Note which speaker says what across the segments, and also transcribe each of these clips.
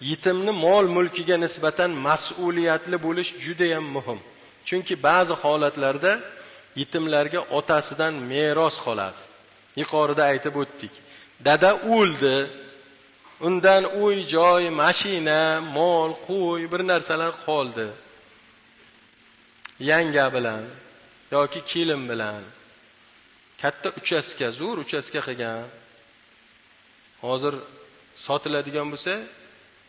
Speaker 1: Yetimni mol mulkiga nisbatan mas'uliyatli bo'lish juda ham muhim. Chunki ba'zi holatlarda yetimlarga otasidan meros qoladi. Yuqorida aytib o'tdik. Dada o'ldi, undan uy, joy, mashina, mol, qo'y bir narsalar qoldi. Yanga bilan yoki kelin bilan katta uchastka, zo'r uchastka qilgan. Hozir sotiladigan bo'lsa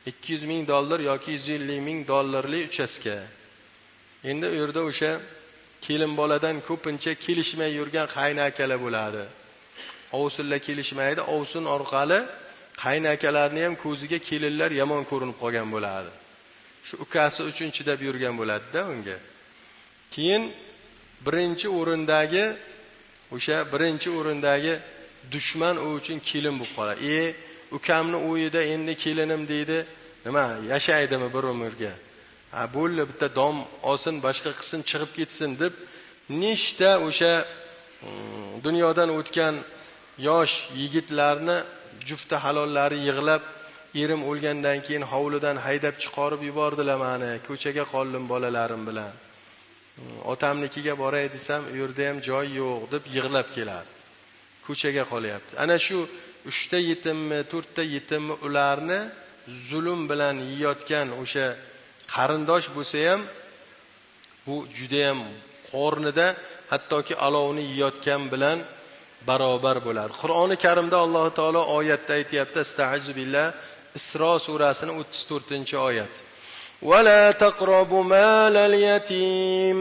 Speaker 1: 200 ming dollar yoki 150 ming dollarlik uchastka. Endi u yerda o'sha kelin boladan ko'pincha kelishmay yurgan qaynakalar bo'ladi. Ovsinlar kelishmaydi, ovsin orqali qaynakalarni ham ko'ziga kelinlar yomon ko'rinib qolgan bo'ladi. Shu ukasi uchun chidab yurgan bo'ladi-da unga. Keyin birinchi o'rindagi o'sha birinchi o'rindagi dushman u uchun kelin bo'lib qoladi. Ukamni uyida endi kelinim deydi, nima yashaydimi bir umrga? Ha, bo'ldi, bitta dom olsin, boshqa qilsin, chiqib ketsin deb nechta o'sha dunyodan o'tgan yosh yigitlarni jufti halollari yig'lab, erim o'lgandan keyin hovlidan haydab chiqarib yubordilar meni, ko'chaga qoldim bolalarim bilan. Otamnikiga boray desam, u yerda ham joy yo'q deb yig'lab keladi. Ko'chaga qolyapti. Ana shu 3 ta yetimmi, 4 ta yetimmi ularni zulm bilan yeyotgan o'sha qarindosh bo'lsa ham bu juda ham qornida hattoki alovni yeyotgan bilan barobar bo'ladi. Qur'oni Karimda Alloh taolo oyatda aytayapti, astaizu billah, Isro surasining 34-oyat. Va la taqrabu malal yatim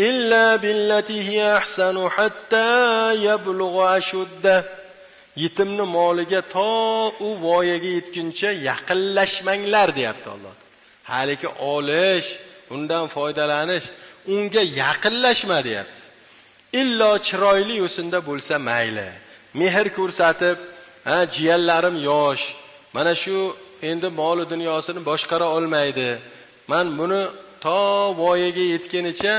Speaker 1: illa billati hiya ahsanu hatta yablugha ashuddah. Yetimni moliga to u voyaga yetguncha yaqinlashmanglar deyapti Alloh. Haliki olish, undan foydalanish, unga yaqinlashma deyapti. Illo chiroyli yo'sinda bo'lsa mayli. Mehr ko'rsatib, ha, jiyanlarim yosh, mana shu endi moli dunyosini boshqara olmaydi. Men buni to voyaga yetgunicha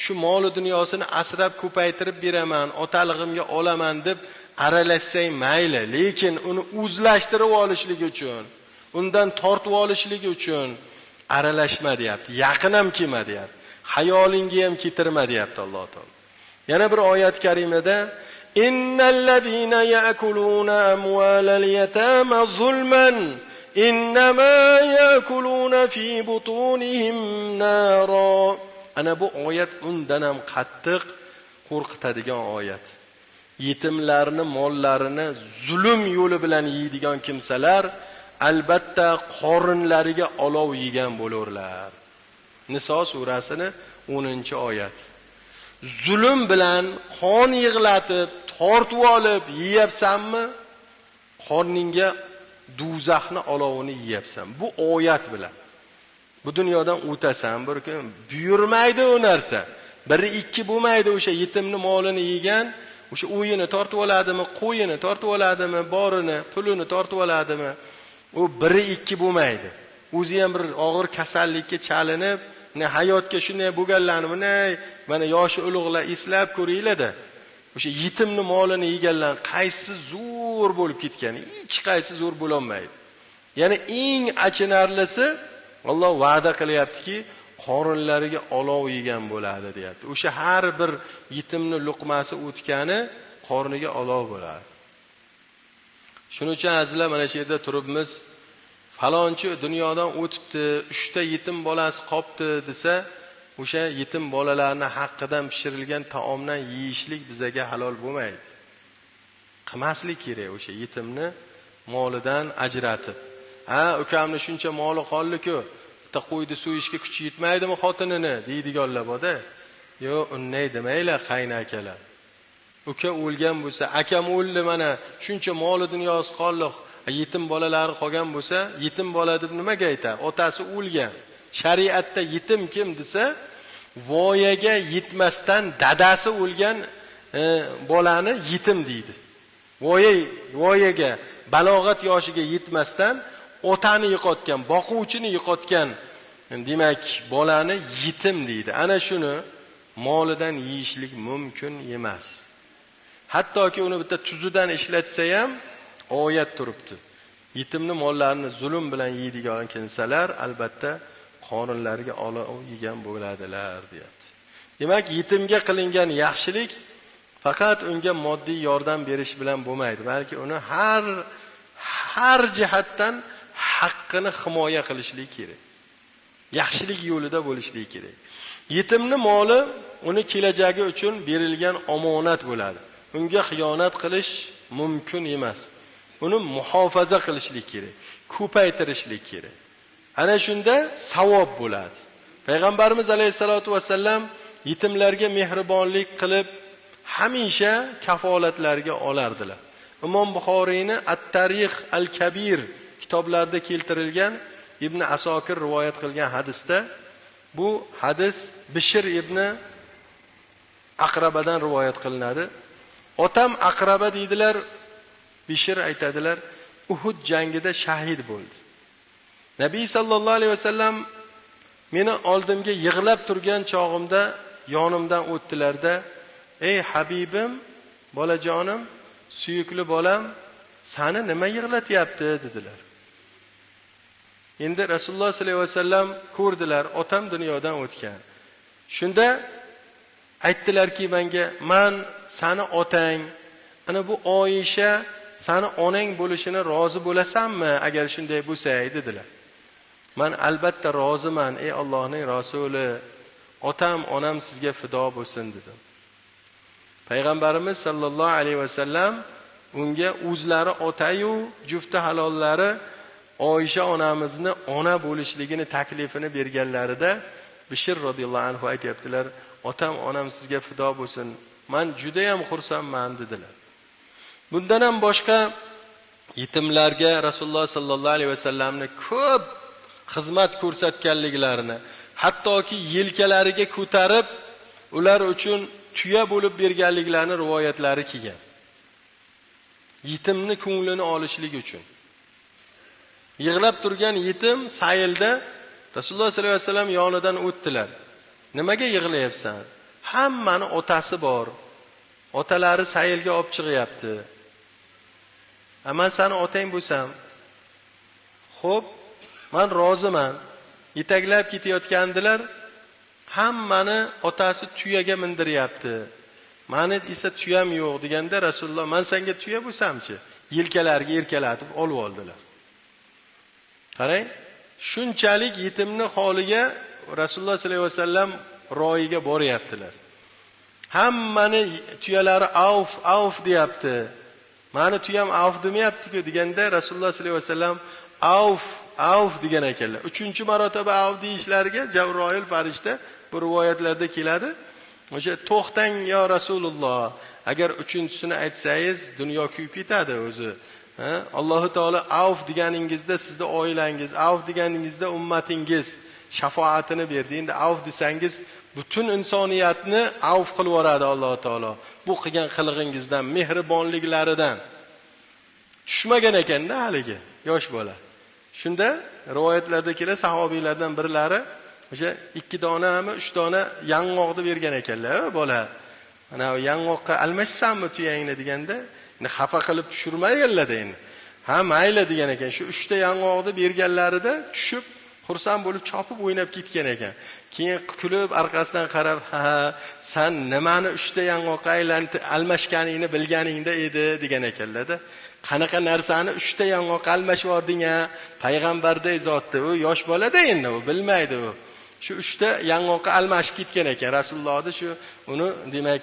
Speaker 1: shu moli dunyosini asrab ko'paytirib beraman, otalig'imga olaman deb aralashsang mayli, lekin uni o'zlashtirib olishlik uchun, undan tortib olishlik uchun aralashma deyapti. Yaqin ham kelma deyapti. Xayolingga ham keltirma deyapti Alloh taolo. Yana bir oyat karimada innallazina ya'kuluna amwalal yatama zulman innama ya'kuluna fi butunihim nara. Ana bu oyat undan ham qattiq qo'rqitadigan oyat. Yetimlarni mollarini zulm yo'li bilan yeydigan kimsalar albatta qorinlariga olov yegan bo'lurlar. Niso surasini 10-oyat. Zulm bilan qon yig'latib, tortib olib yeyapsanmi? Qorningga do'zaxni olovini yeyapsan. Bu oyat bilan. Bu dunyodan o'tasan bir kun, buyurmaydi u narsa. Biri ikki bo'lmaydi o'sha yetimni molini yegan, o'sha uyini tortib oladimi, qo'yini tortib oladimi, borini, pulini tortib oladimi? U biri ikki bo'lmaydi. O'zi ham bir og'ir kasallikka chalinib, ne hayotga shunday bo'lganlarni, mana yoshi ulug'lar eslab ko'ringlar-da. O'sha yetimni molini yeganlar qaysi zo'r bo'lib ketgan, hech qaysi zo'r bo'la olmaydi. Ya'ni eng achinarlisi Alloh va'da qilyaptiki, qorinlariga olov yegan bo'ladi deyapti. O'sha har bir yetimni luqmasi o'tgani qorniga olov bo'ladi. Shuning uchun azizlar, mana shu yerda turibmiz. Falonchi dunyodan o'tibdi, 3 ta yetim bolasi qopti desa, o'sha yetim bolalarning haqqidan pishirilgan taomdan yeyishlik bizaga halol bo'lmaydi. Qilmaslik kerak o'sha yetimni molidan ajratib. Ha, ukamni shuncha moli qoldi-ku, bitta qo'yni so'yishga kuchi yetmaydimi xotinini deydiganlar bor-da. Yo'q, unday demanglar qaynakalar. Uka o'lgan bo'lsa, akam o'ldi mana, shuncha moli dunyosi qoldi, yetim bolalari qolgan bo'lsa, yetim bola deb nimaga aytadi? Otasi o'lgan. Shariatda yetim kim desa, voyaga yetmasdan dadasi o'lgan bolani yetim deydi. Voyaga, balog'at yoshiga yetmasdan otani yo'qotgan, boquvchini yo'qotgan, demak, bolani yetim deydi. Ana shuni molidan yeyishlik mumkin emas. Hattoki uni bitta tuzidan ishlatsa ham oyat turibdi. Yetimni mollarini zulm bilan yeydigan kimsalar albatta qorinlariga olov yegan bo'ladilar deyapti. Demak, yetimga qilingan yaxshilik faqat unga moddiy yordam berish bilan bo'lmaydi, balki uni har jihatdan haqqini himoya qilishlik kerak. Yaxshilik yo'lida bo'lishlik kerak. Yetimni moli uni kelajagi uchun berilgan omonat bo'ladi. Unga xiyonat qilish mumkin emas. Uni muhofaza qilishlik kerak, ko'paytirishlik kerak. Ana shunda savob bo'ladi. Payg'ambarimiz alayhisolatu vasallam yetimlarga mehribonlik qilib hamisha kafolatlarga olardilar. Imom Buxoriyni At-Tarix al-Kabir kitoblarida keltirilgan Ibn Asokir rivoyat qilgan hadisda, bu hadis Bishr ibn Aqrabadan rivoyat qilinadi. Otam Aqraba deydilar, Bishr aytadilar, Uhud jangida shahid bo'ldi. Nabiy sallallohu alayhi vasallam meni oldimga yig'lab turgan chog'imda yonimdan o'tdilarda, ey habibim, bolajonim, suyukli bolam, seni nima yig'latyapti dedilar. Endi Rasululloh sollallohu alayhi vasallam ko'rdilar, otam dunyodan o'tgan. Shunda aytdilarki menga, man seni otang, ana bu Oyisha seni onang bo'lishini rozi bo'lasanmi agar shunday bo'lsa dedilar. Man albatta roziman, ey Allohning rasuli, otam onam sizga fido bo'lsin dedim. Payg'ambarimiz sallallohu alayhi vasallam unga o'zlari otayu jufti halollari Oyisha onamizni ona bo'lishligini taklifini berganlarida Bishr radhiyallohu anhu aytayaptilar, otam onam sizga fido bo'lsin, man juda ham xursandman dedilar. Bundan ham boshqa yetimlarga Rasululloh sallallohu alayhi vasallamni ko'p xizmat ko'rsatganliklarini, hattoki yelkalariga ko'tarib ular uchun tuya bo'lib berganliklarini rivoyatlari kelgan. Yetimni ko'nglini olishlik uchun. Yig'lab turgan yetim saylda Rasululloh sollallohu alayhi vasallam yonidan o'tdilar. Nimaga yig'layapsan? Hammani otasi bor. Otalari saylga olib chiqyapti. Man seni otang bo'lsam, xo'p, man roziman. Yetaklab ketayotgandilar, hammani otasi tuyaga mindiryapti. Mani esa tuyam yo'q deganda Rasululloh, man senga tuya bo'lsamchi, yelkalariga erkalatib olib oldilar. Qarang, shunchalik yetimni holiga Rasululloh sollallohu alayhi vasallam royiga boryaptilar. Hammani tuyalari avf, avf deyapti. Mani tuyam avf demayapti-ku deganda Rasululloh sollallohu alayhi vasallam avf, avf degan ekanlar. 3-marotaba avf deyishlariga Jabroil farishta bu rivoyatlarda keladi. O'sha to'xtang yo Rasululloh, agar 3-chisini aytsangiz dunyo kuyib ketadi o'zi. Alloh taolo avf deganingizda sizni oilangiz, avf deganingizda ummatingiz shafoatini berdi. Endi avf desangiz butun insoniyatni avf qilib yuboradi Alloh taolo. Bu qilgan qilig'ingizdan, mehribonliklaridan tushmagan ekanda haligi yosh bola. Shunda rivoyatlarda keladi, sahobiylardan birlari o'sha 2 donami, 3 dona yang'oqni bergan ekanlar, bola. Mana yang'oqqa almashsanmi tuyangni deganda, endi xafa qilib tushirmaydilar endi. Ha, mayli degan ekan. Shu 3 ta yang'oqni berganlarida tushib, xursand bo'lib chopib o'ynab ketgan ekan. Keyin kulib orqasidan qarab, ha, san nimani 3 ta yang'oqqa almashganingni bilganingda edi degan ekanlar-da. Qanaqa narsani 3 ta yang'oqqa almashib yubording-a? Payg'ambarday zotdi. U yosh bolada endi u bilmaydi u. Shu 3 ta yang'oqqa almashib ketgan ekan. Rasulullohni shu uni demak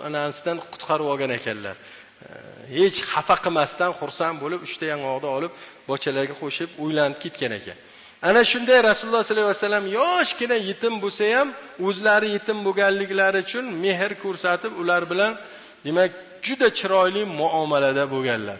Speaker 1: onasidan qutqarib olgan ekanlar. Hech xafa qilmasdan xursand bo'lib 3 ta yang'oqni olib bochalarga qo'shib o'ylanib ketgan ekan. Ana shunday Rasululloh sollallohu alayhi vasallam yoshgina yetim bo'lsa ham o'zlari yetim bo'lganliklari uchun mehr ko'rsatib ular bilan demak juda chiroyli muomalada bo'lganlar.